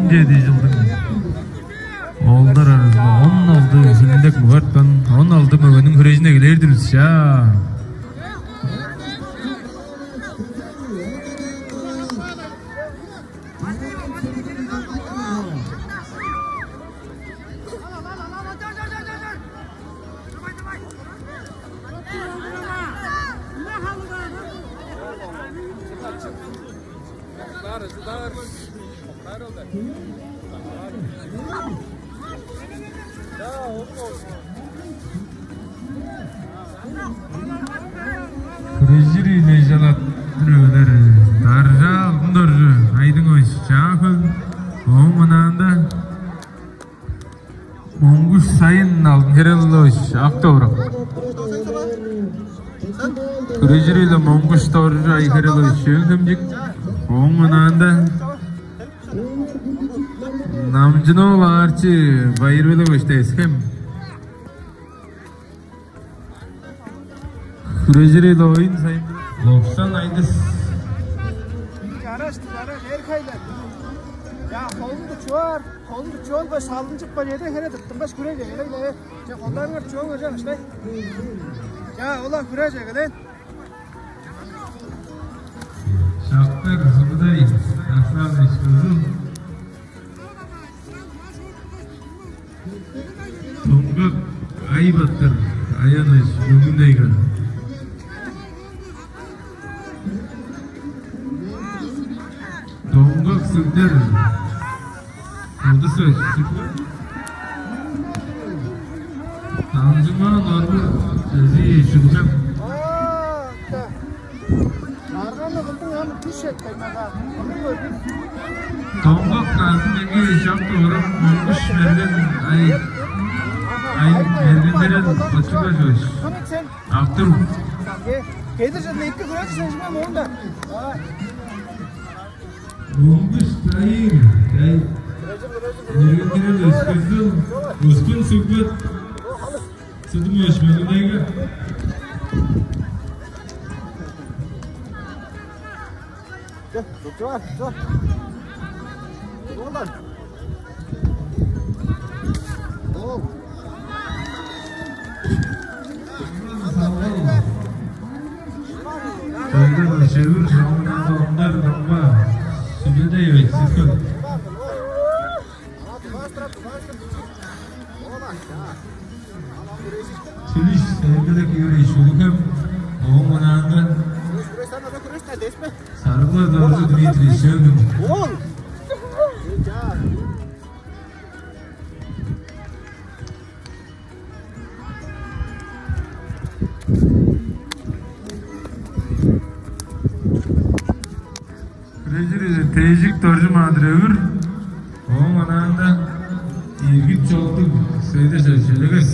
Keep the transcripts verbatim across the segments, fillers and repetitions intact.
Чеди чылдың оолдар аразында он алды хилинде кылгартпан, он алды мөгениң хүрежине килээр-дир бис, чаа. Хүрежир үелей жалат дүрүлер. Даржа Алдын Доржу, Айдың Ойш, Чаа-Хөл, ооң ынаанда Монгуш Сайын, Алдын Херелович, Ак-Довурак. Хүрежир-ле Монгуш Доржу, Ай Херелович, Чөөн-Хемчик, ооң ынаанда Намчын-оол Аарчы, Байыр-Белек Өштес-Хем. Хүрежир-ле Оюн Сайын, Лопсан Айдыс. Чараш, чараш, эрхайлар. Я, холунду чуар, холунду чуолгаш, салдынчып бар, эде хере тыттынгаш, хүрежир-ле. Че, холдарыңар чуоңар, чагашлай. Че, олар хүрежир-ле. Шактар Субудай, Асланыч Кызыл. Доңгак Айбаттыр, Аяныч Мөңгүн-Тайга. Доңгак Сүгдер. Алдыс өс. Дамчыма Норбу, Чези Шүлгем. Арганы кылдың, аны күш этпейн ага. Доңгак Назым Меңги, Чак-Довурак, Монгуш Мерген, Ай, Ай Мергендерен, Бачуга Чош. Кымык сен? Ак-Довурак. Кедир жырны эки көрөчү сен жима моонда. Давай. Монгуш Тайыр, Ай Мергендерен, Өскөзүл, Өскүн Сүгбет. Сыдым өшмелинеги. Чо, чо, чо. Ол. Чайгы чевир чоңунан ондар дыңба. Сүбедей өй, сыскын. Сүлүш Сергелек Юрий Шүлүкем, ооң онаанда Сарыглар Доржу Дмитрий Шөңгүн. Хүрежир Тежик Доржу Маадыр Өвүр. Ооң онаанда Иргит Чолдуг, Сөйде Ча-, Челегес.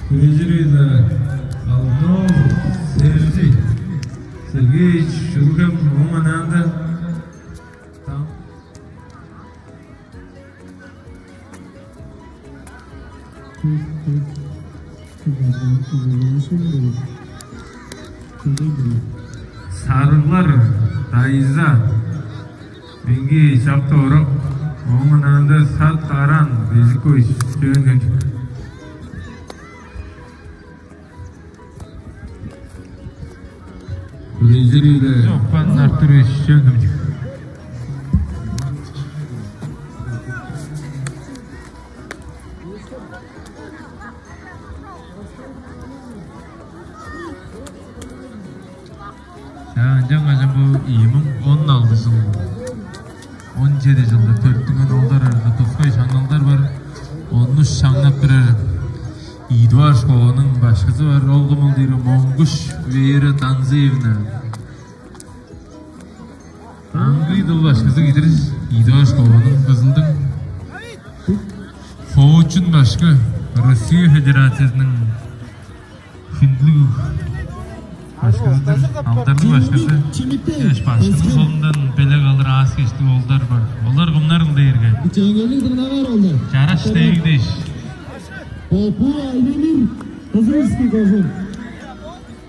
Хүрежир Алдын-оол Сержи Сергеевич Шүлгем, ооң онаанда Там. Сарыглар Дайза, Меңги Чак-Довурак, ооң онаанда Сат Аран Бежикович, Чөөн-Хемчик. Үрежири-ле. Чокпан Артурович Чөөн-Хемчик. Чаа, ынчангаш бо ийи муң он алды чыл, он чеди чылда төрүттүнген оолдар аразында тускай шаңналдар бар. Ону шаңнап турар ийи дугаар школаның башкызы бар. Ол кымыл дээрге Монгуш Вера Данзыевна. Аңгы дыл башкызы кижи-дир, ийи дугаар школаның Кызылдың хоочун башкы, Россия Федерациязының хүндүлүг башкызы-дыр, алдарлыг башкызы. Эш башкының солундан белек алыр аас-кежиктиг оолдар бар. Олар кымнарыл дээрге? Чеңгелиг дыңнаңар оолдар. Чараш Тегдеш. Попу Айдемир, Кызылский кожуун.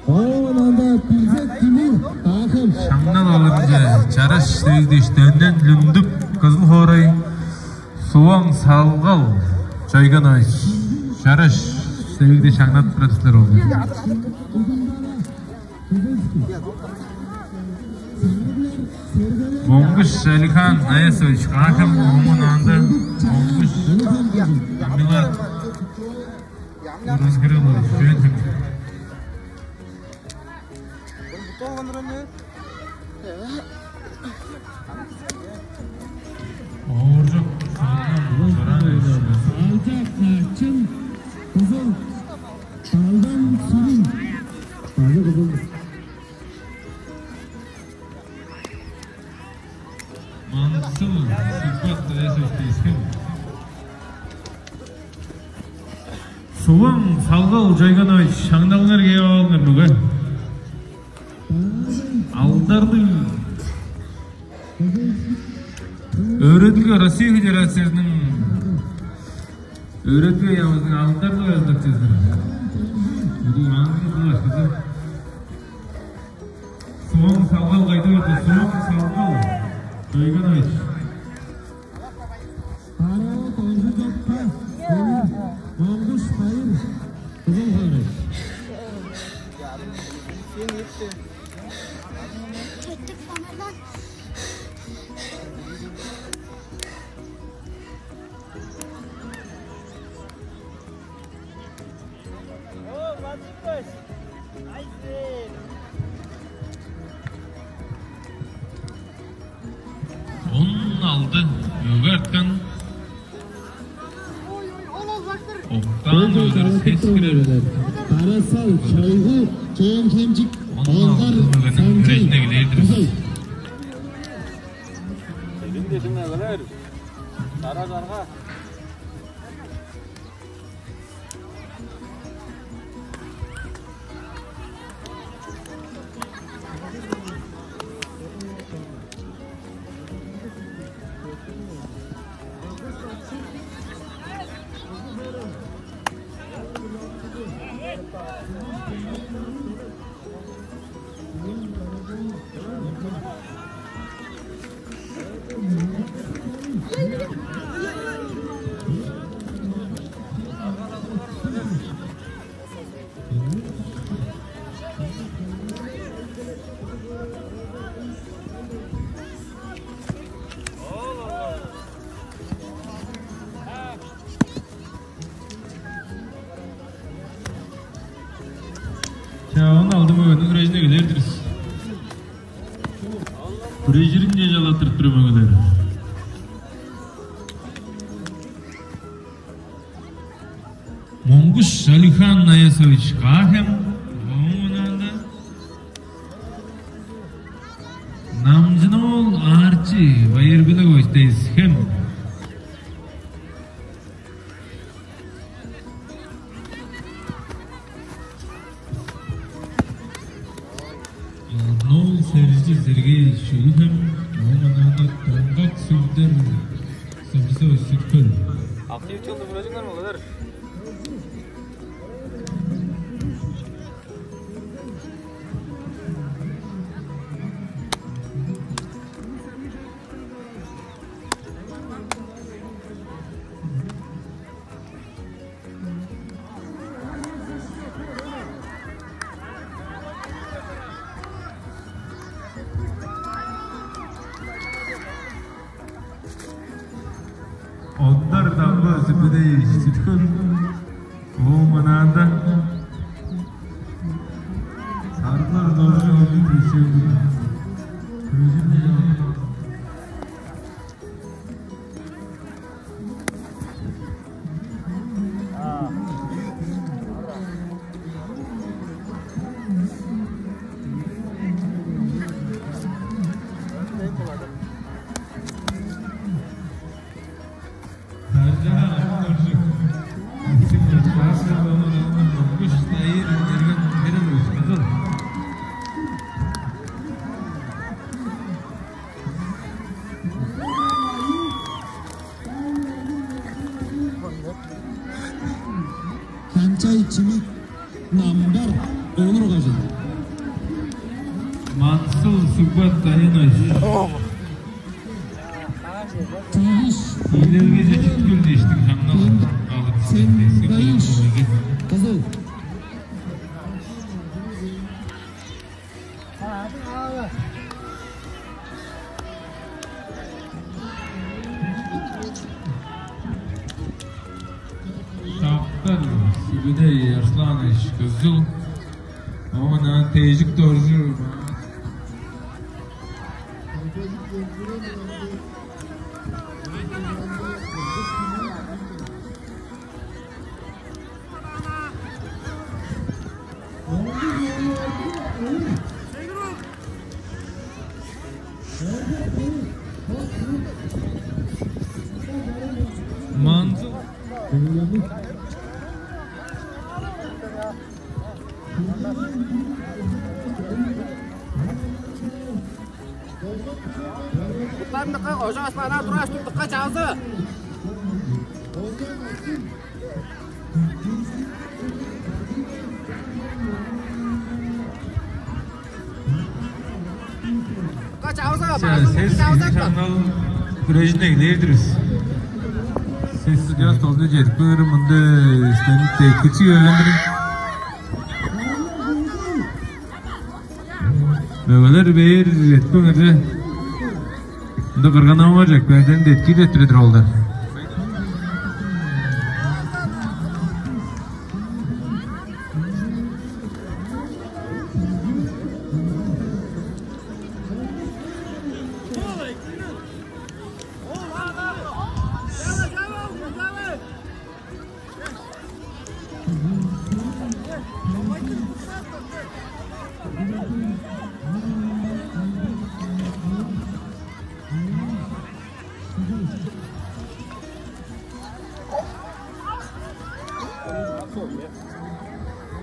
Оон анда Билзек Тимур, Каа-Хем. Шаңнал алырынче чараш девиг дээш, Дөнен Люндуп, Кызыл хоорай, Суваң Салгал Чойганович, чараш девиг дээш шаңнадып турар силер ол. Моңгуш Алихан Аясович, Каа-Хем, оон аңаа Моңгуш Амилат Уразгырылович, Чөөн-Хемчик. Ооржак Чораанович. Ачын, Кызыл. Балдан сүрүн. База Кызыл. Мансыл Сыпат Аясович, Тес-Хем. Суваң Салгал Чойганович, шаңналыңар кээп алыңар, мөге. Алдарлыг. Өөредилге, Россия Федерациязының Өөредилге яамызының алдарлыг ажылдакчызы. Бүгү аңгы кылашкызы. Суваң Салгал кайда берди? Суваң Салгал Чойганович. Бароо Доржу-Чокка, Моңгуш Байыр, Кызыл хоорай. Он алды мөге арткан. Октан Өлүр Сескирер. Барасал Чойгу, Чөөн-Хемчик, Онгар Саңчы, Кызыл. Чара-чарга. Чаа, он алды мөгениң хүрежине келир-дир бис. Хүрежиринче чалаттырып тур мөгелер. Моңгуш Алихан Аясович, Каа-Хем, ооң онаанда Намчын-оол Аарчы Байыргулович, Тес-Хем. Алдын-оол Сержи Сергеевич, Улуг-Хем, ооң онаанда Доңгак Сүлдер Сабысович, Сүт-Хөл. Актив чылды хүрежиңер, мөгелер. Ондар Дамба Сүбедей, Сүт-Хөл, ооң онаанда Сарыглар Доржу, Өлү Тешеглиг. Канчай чимик намбар олур кажан. Мансыл Сүт Ийлелгеже чүткүл дээштиң шаңнал алып, сен дээшке кыйын болуйду. Кызыл. Таптар Сибидей Арсланыч кызыл. Оон Тежик Доржу. Манзыл. Буттарындыкка ожааш бана турааш турдукка чаазы. Чаа, сес шаңнал хүрежин эгелээр-дир бис. Сес судья столдуна чедип келгенде мында истенип деткичи келгендир. Мөгелер бээр эртпеңерже. Ында кырган-авалар чекпеңден деткий деп тур-дур олдар.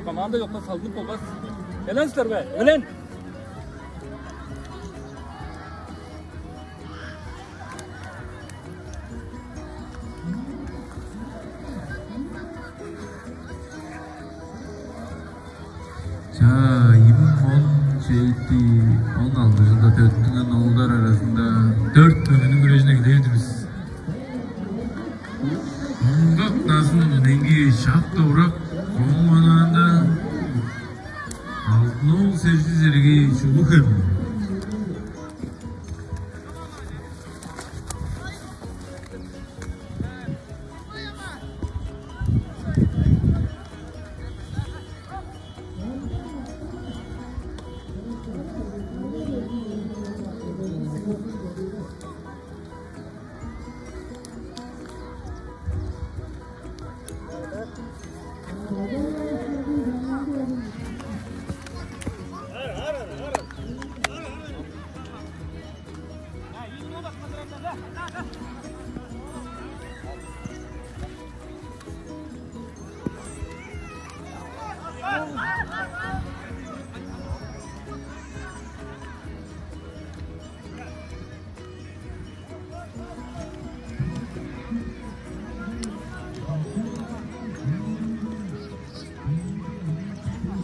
Команда ёкта салынып болбас. Эленсиздер бе? Элен! Чаа, ийи муң он чеди, он алды чылда төттүнген оолдар аразында дөрт мөгениң хүрежин эгелээр-дир бис. Оңдак назын меңги шак довурак, оон онаанда Алтын-оол Сержи Сергеевич Улуг-Хем.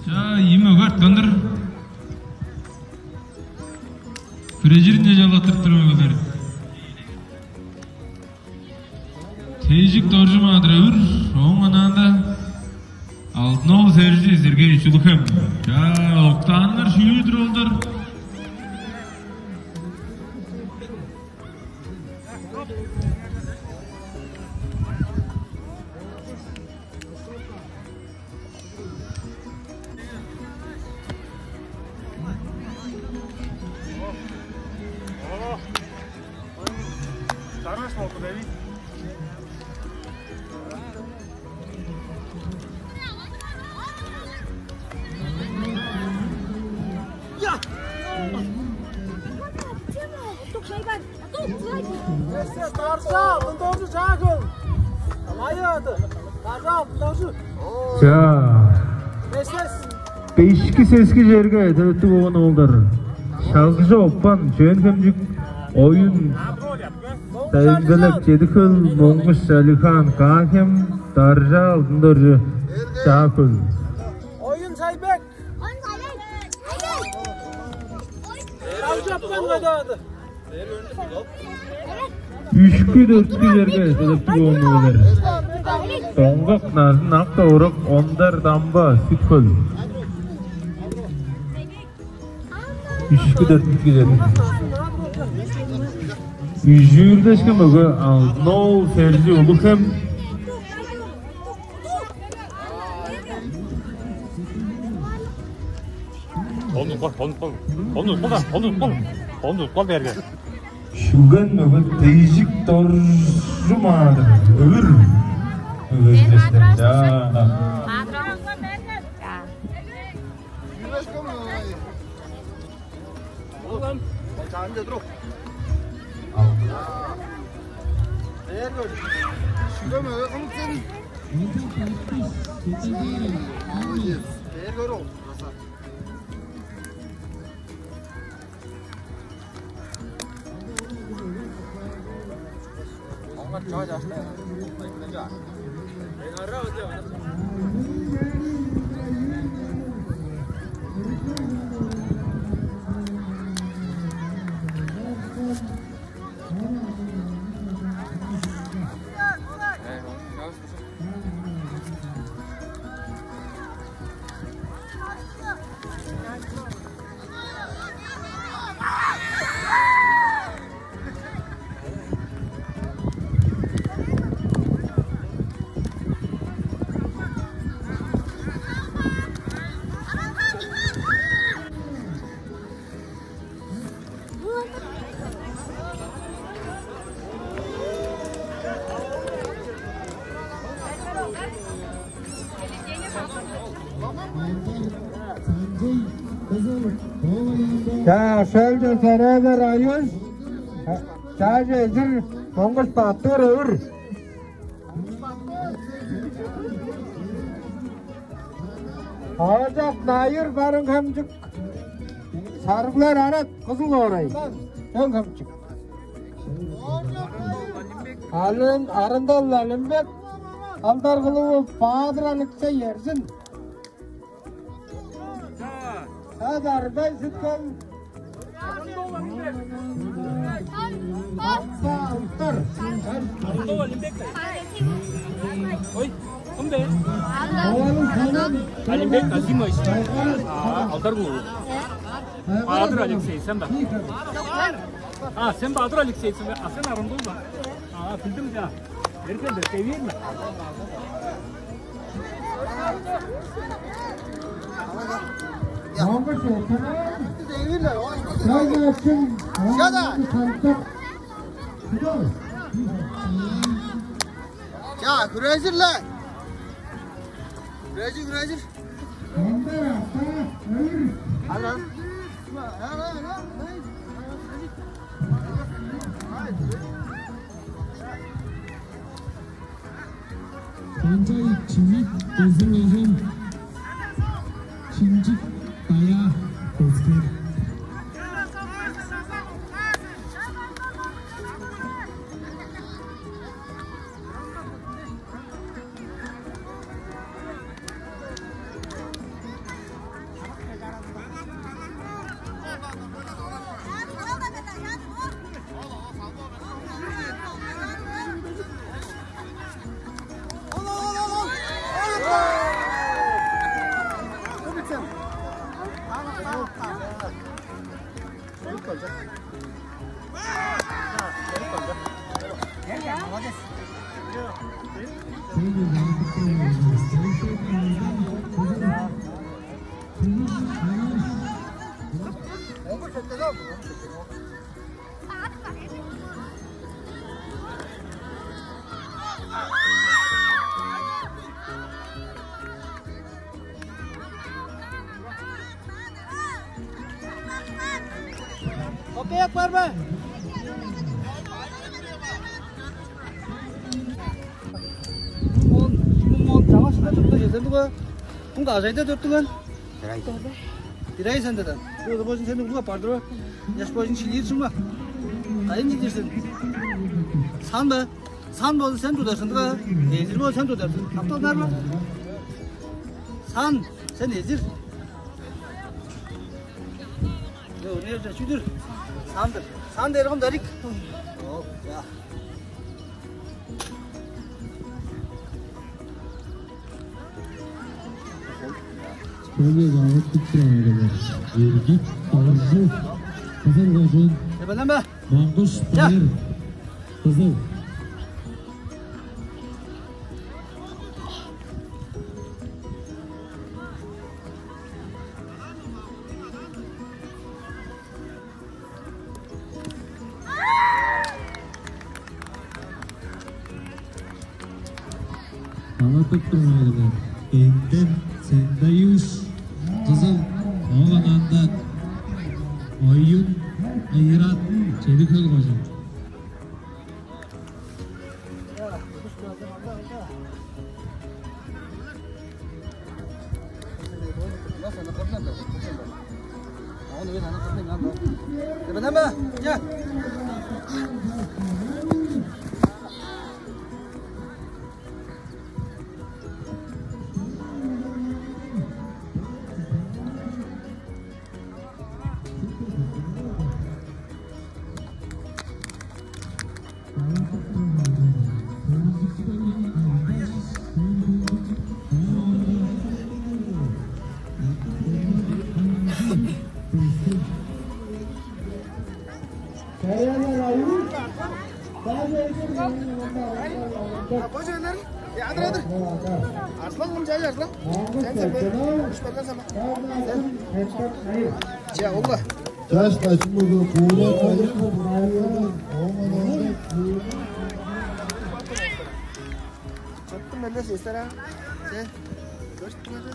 Чаа, ийи мөге арткан-дыр. Хүрежиринче чалаттырып тур мөгелер. Тежик Доржу Маадыр Өвүр, ооң онаанда Алтын-оол Сержи Сергеевич Улуг-Хем. Чаа, октааннар шүүр-дүр олдар. Чараш болду, беви. Чаа. Бешки-сески черге төттүг болган оолдар. Шалгыжы Оппан, Чөөн-Хемчик, Оюн Дайымбелек, Чеди-Хөл Монгуш, Алихан Каа-Хем, Даржаа Алдын-Доржу, Чаа-Хөл. Оюн Сайбек. Шалгыжы Оппан кайда барды? Үшкү-дөрткү черге чыдыптыг оон мөгелер. Доңгак Назын, Ак-Довурак, Ондар Дамба, Сүт-Хөл. Үшкү-дөрткү черге. Үжүүрдешкен мөге Алдын-оол Сержи, Улуг-Хем. Ону уткал, ону уткал. Ону уткал, ону уткал. Ону уткал берге. Шүген мөге Тыйжык Доржу Маадыр. Өвүр. Өвүр. Чаа. Чаанча туруп. Бээр көр. Шүгем өө кымык сен? Бээр көр ол. Чаа, шөлче сереелер айыын. Чааже эзир Монгуш Баттыр Өвүр. Аажак Найыр Барыын-Хемчик. Сарыглар Арат, Кызыл хоорай. Дөң-Хемчик. Алын Арындал Алимбек, Алдар Кулугу, Баадыр Алексей Эрзин. Садарбай Сүт-Хөл. Батса Алтар. Ой, кым бе? Алимбек Казимович. А, Алдар Кулугу. Баадыр Алексей, сен бе? А, сен Баадыр Алексей сен бе? А сен Арындал ба? А, билдим, чаа. Эркен бе, девиир ме? Монгуш Эркен. Чай ачын. Чаа, хүрежир-ле. Хүрежир, хүрежир. Ала. Кончай Чимит, Кызыл Ожон, Чинчик Даяа, Көскер. Опек бар бе? Мон, мон чаңгыс шыда чыкты, чеден дуга. Муң кажайда төрттүнген. Бирай сен деди. Бу божун сен улуга бардыр ба? Яш божун шилир шума. Кайын жидирсен? Сан ба? Сан болза сен тударсың да. Эзир бол сен тударсың. Таптал бар ба? Сан, сен эзир. Yo, ne yapacağız? Şudur. Sandır. Хан дээргем дарик. Оо, я. Көмек алып туттур айланар. Эргит Доржу, Кызыл кожуун. Эбелеме. Маңгыш Байыр, Кызыл. Алатып турмайлыңар. Энден Сендаюш, Кызыл, оон анда Оюн Айрат, Чеди-Хөл кожуун. Боже, Янар. Ядыр, ядыр. Арслан, кым чай, Арслан? Сен, сен бе? Үш барган сен бе? Сен? Че, Алла. Чаш начын болду, куулар кайын. Чыттым эле сестер, а? Че, көстүм эле.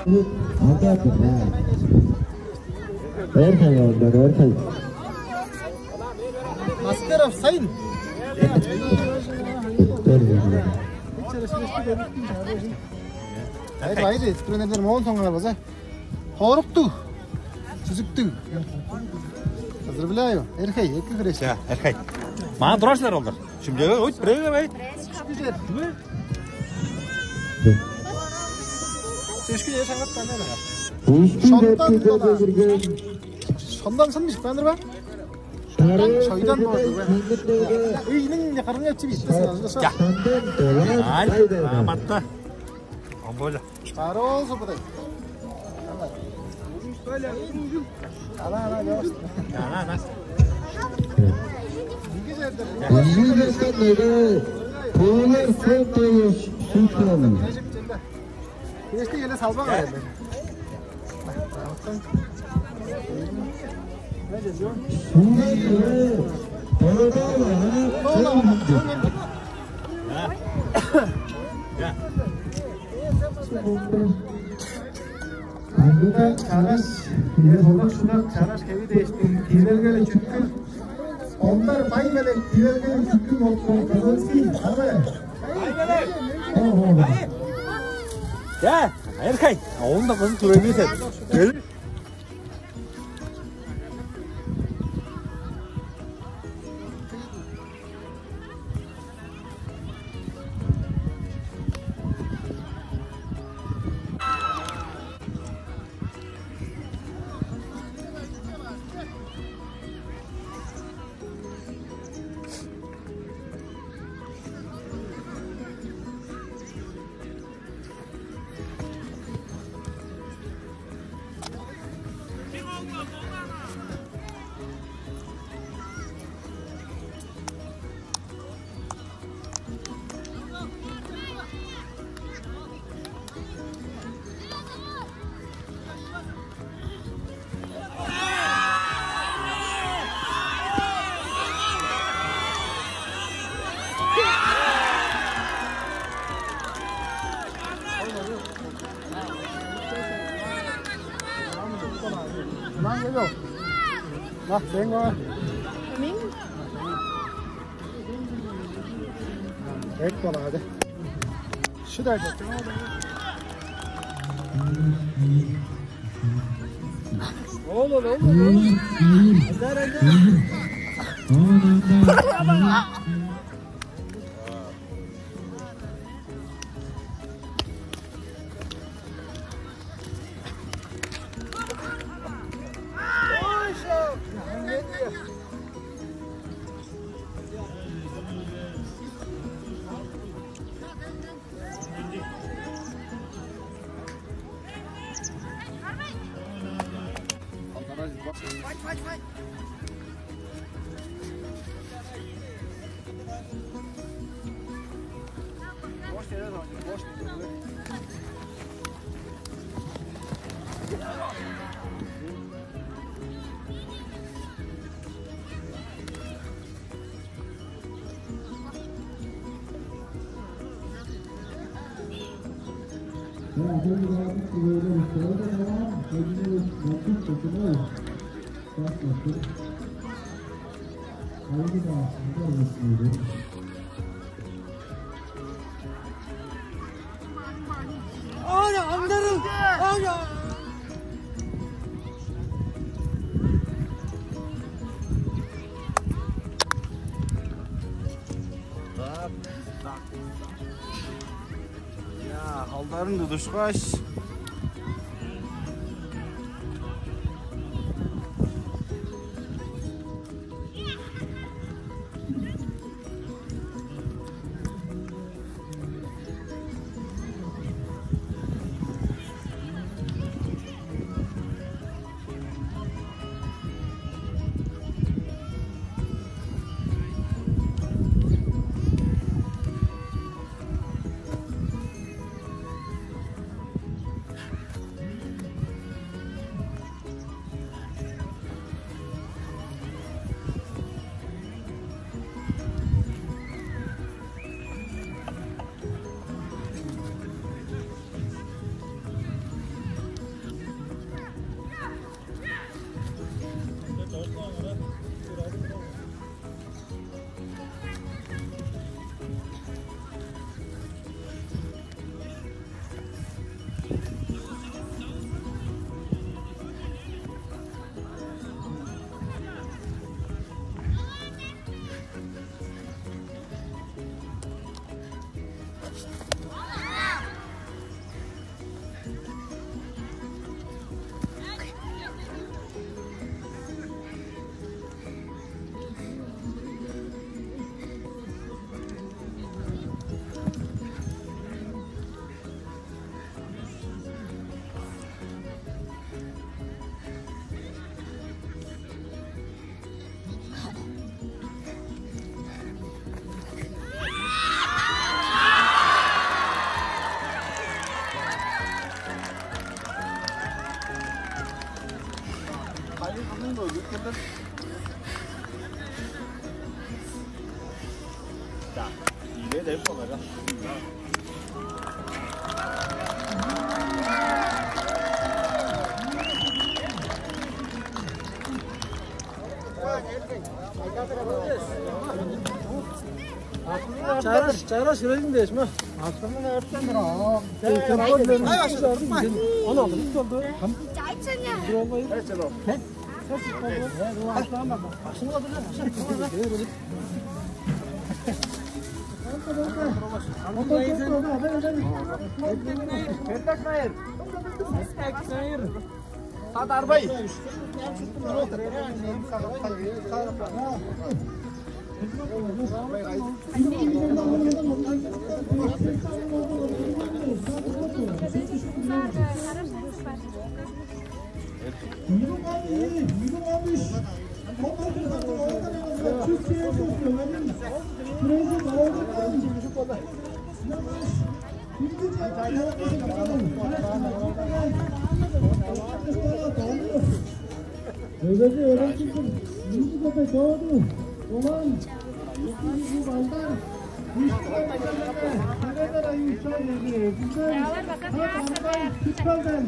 Ага, эр хай, эр хай. Аскеров Сайын. Ай, байыр, тренерлер моон соңгаар база. Хоруктуг. Чүзүктүг. Поздравляю. Эрхей, эки хрещ. Ча, эрхей. Маа турашылар олар. Шимчеге ойт, бирээге бай. Күзер. Сешки же шаңат таңдайла. Шонтан Шондан сын бишип каандыр ба? Шойдан боор. Ийниң не карың ачып итти сразу. Ай, аматта. Амболя. Бароозу будай. Ана, ана, ана. Изилдештен неге Пулар Сотович Сутон. Эшти келе салбаң айлы. Сунга келе Пулар. Аңгыда чараш, ийе, солдак-шудак, чараш хеви дээштиң, тиилелгели чүткүл. Ондар бай менен тиилелгели чүткүл болуп, Казанский, ага. О, о, о. Я, Эрхай, оон да кызын көрөйбү сен. Кел. Ах, сен каа. Мен? Эк болады. Шыдай. Ол, ол, ол, ол. Айдар, айдар. Ай, аңдарыл! Ай, ай! Так, так, так. Я, халдарын тудушкаш. Чараш, чараш, херелиң дээш ме? Артымын өрттен бир. Ай, башым. Он алты минут болду. Чай чене. Тадарбай. Өгези өөреникчизи музыкада чоду. Улан, бу балдар ишти. Алар база. Арбай, Түпкелден.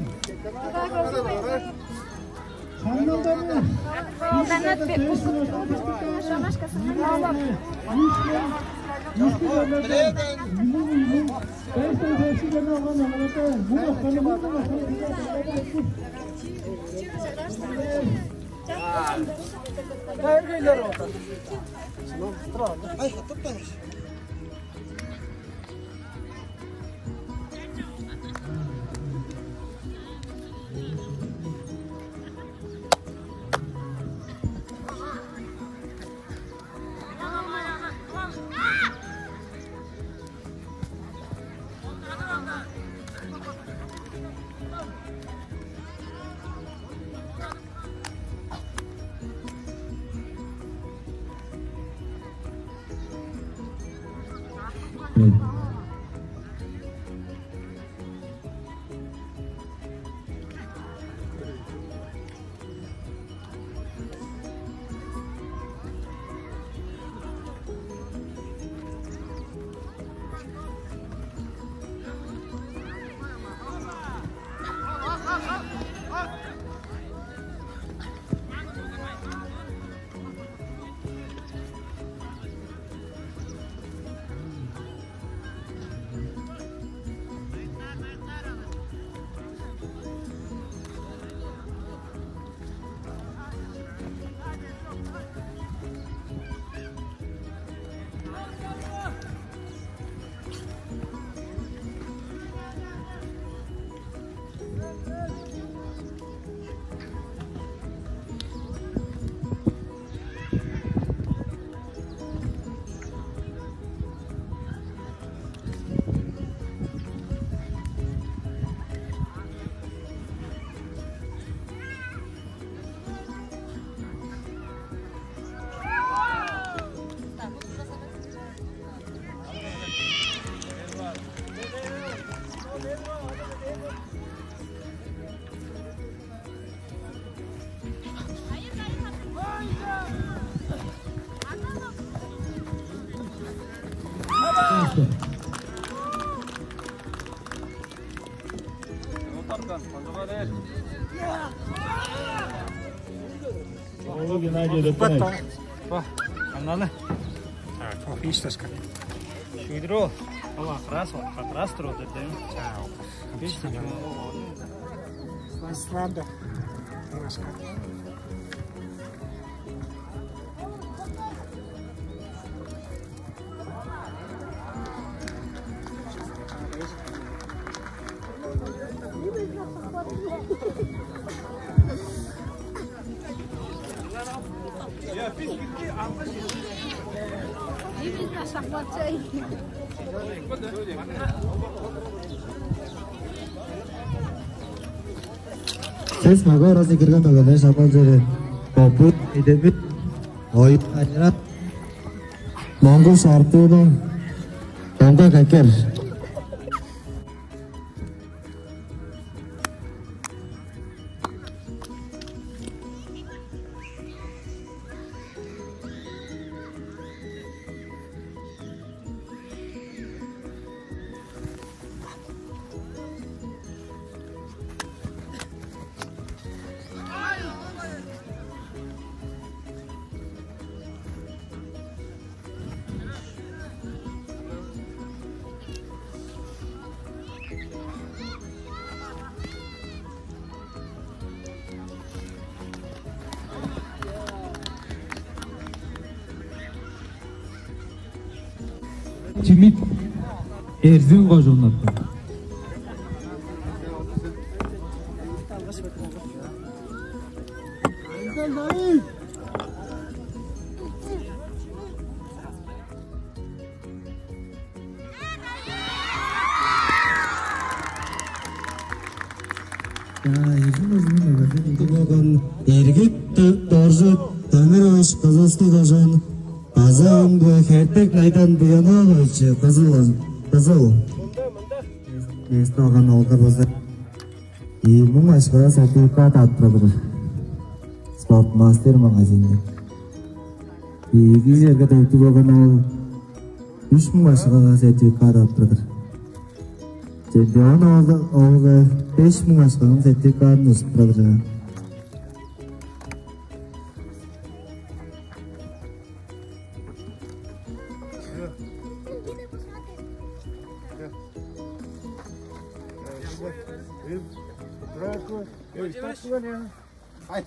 Оолу Геннадий Дөппенов. Ба, аңнаны. Так, о, беш дашка. Шүйдүр ол. Ол акрас, акрас тур ол дерден. Чаа, ол. Беш дашка. Сланда. Дашка. Сес мага аразы кирген мөгелер шапал чери. Бопу, Эдемит, Ой, Айрат, Монгуш Артуну, Доңга Кекер. Чимит, Эрзин кожууннардан. Чаа, эжим, эжим, эжим. Болган Эргит Т-, Доржу Демирович, Кызылский кожуун, база ам бо Хертек Найдан Буянович, Кызыл, Кызыл. Эс-, эс-, алган оолдар болза, ийи муң акшага сертификат ап турар-дыр. Спортмастер магазинде. Ийиги черге дег турган ол үш муң акшага сертификат ап турар-дыр. Чемпион оолга, оолга беш муң акшаның сертификатын ужуп турар-дыр. Здравствуй. Эй, здравствуй. Ай,